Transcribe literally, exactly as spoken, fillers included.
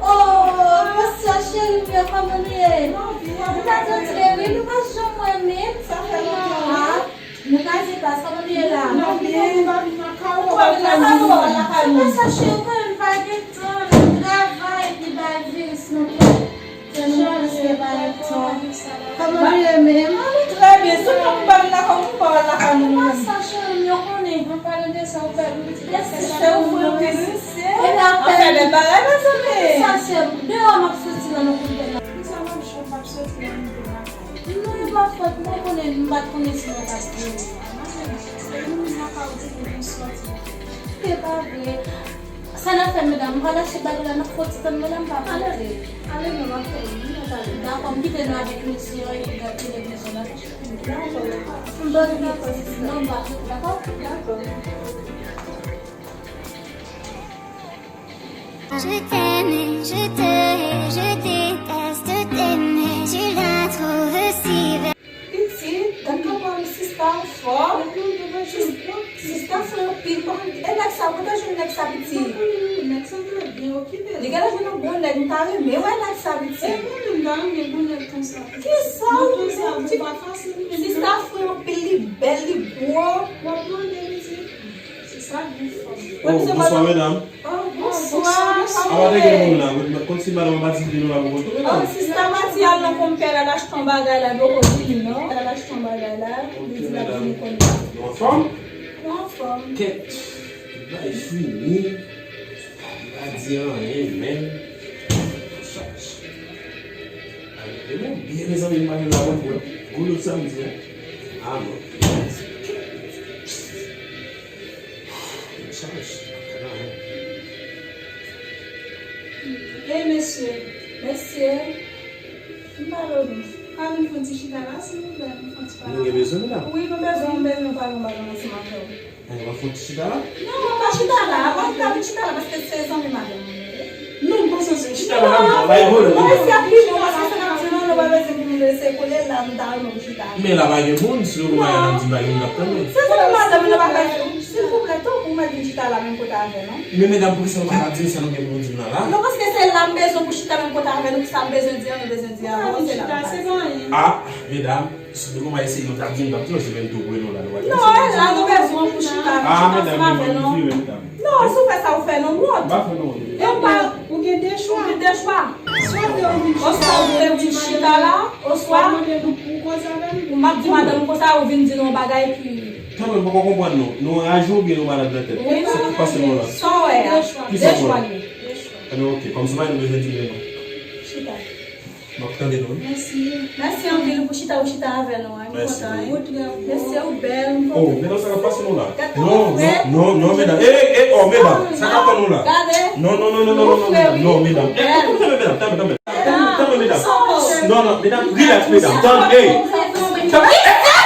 Oh, bonsoir chérie, mwen, kòman nou ye? Nou ka tande wi, nou pa janm wè menm. Sa fè lontan. Ah, nou ka di pa, kòman nou ye la? Nou byen. Ou pa vin nan kay ou, ou pa vin nan kay ou. Sa cheri, ou konnen m pa gen tan, m travay, epi bay viris nan tèt. Cheri, se pa yon tan. Kòman nou ye menm? Ah, nou trè byen. Sou tan pou pa vin lakay ou, pou pa al lakay nou menm. Sa cheri, m yo konnen. An palan de sa, ou pèdi pitit la. Yes, se ou fè yon pitit. Epi apèl. An fè bèl bagay, mezanmi. Sa se deyò m ap soti la, nou konn fè la. Kisa m ap jwenn, m ap soti la, m vin lakay. Non, e pa fòt mwen, konnen m pa t konnen si mwen t ap vini. Se yon moun nan ka di pou nou soti. Se pa vre. Sa n ap fè, medam? M pral achte bagay la, n ap fè yon ti tann, medam, pa vre. Ale, non, m ap fè yon ti tann. Dakò, m kite nou avèk misye, epi gad televizyon la. Dakò. M ba nou dakò, sista. Non, m pa dakò. Dakò. Je t'aimais, je te hais, je déteste t'aimer, tu la trouves si belle. Pitit, gad kòman sista anfòm. Sista fre anpil. E nèg sa, kote w jwenn nèg sa, pitit? Nèg sa trè byen okipe. Li genlè jwenn yon bon nèg, m ta renmen wè nèg sa, pitit. E mwen menm, m ta renmen bon nèg konsa. Kisa ou menm, pitit? Sista fre anpil, li bèl, li gwo. W ap mande, pitit. Se sa k gen fòm. Oh, bonswa, medam. Oh, bonswa. Apa te gen moun la? Kòmsi madanm an pa di nou la pou kontou, medam? Oh, sista pati al nan konpè la, l achte yon bagay la, li poko vini, non. L al achte yon bagay la, li di l ap vini kounye a. Nou anfòm? Nou anfòm. Kèt. Bay fini. Li pa di anyen, menm. Chach. Gade moun byen, mezanmi, m pa gen la moun pou gwo lòt samdi a. Ah, non. Chach. Ey, mesye, mesye, m pale w byen. Ka vin fè yon ti chita la, silvouplè, nou fè yon ti pale. Nou gen bezwen, medam? Wi, nou bezwen, nou bezwen pale yon bagay ansanm avè w. Ey, w ap fè yon ti chita la? Non, m pa chita la. Avan m ta vin chita la, paske se zanmi madanm mwen ye. Non, m panse se chita la, non, bay volè. Non, isi ap pi bon, paske se n ap di non, nou pa bezwen pou nou rese kole la, m ta renmen pou chita. Men la pa gen moun, si nou kòmanse ap di bagay, moun ap tande. Se zanmi madanm mwen, nou pa ka, silvouplè, tanpri, ou mèt vin chita la menm kote avè nou. Men medam, poukisa nou pa ka di sa nou gen pou nou di m nan la? Non, paske se la m bezwen pou chita menm kote avè nou, ki sa m bezwen di an, nou bezwen di avè w, se la m pa di. Ah, medam, si nou kòmanse ap eseye, nou ta di m, m t ap di nou, se menm tou pou nou la, nou pa di. Non, e la nou bezwen pou chita, nou chita ansanm avè nou. Non, si w fè sa, ou fè nou wont. M pa fè nou wont. E ou pa, ou gen de chwa. Ou gen de chwa. Swa ke ou vin chita, oswa ou vle vin chita la, oswa ou mande nou pou koze avè nou. M ap di madanm ou konsa, ou vin di nou yon bagay ki Kanmenm, m poko konprann non. Nou anraje oubyen nou malad nan tèt? Wi, nou anraje. Sa k pase nou la? Sa w wè a? Kisa w wè? De chwa li ye. Ebyen, oke. Kòm se pa nou bezwen di men non. Chita. M ap tande nou, wi. Mèsi. Mèsi anpil pou chita ou chita avè nou an. M kontan, wi. Mèsi, ou bèl, m kontan. Oh, medam, sa k ap pase nou la? Non, non, non, non, medam. Ey, ey, oh, medam, sa k ap pran nou la? Gade. Non, non, non, non, non, non, non, medam. Non, medam. Ey, tanpri, tanpri, medam, tanpri, tanpri. Tanpri, tanpri, medam. Non, non, medam, rilaks, medam. Tann, ey. Tanpri, ey, ey,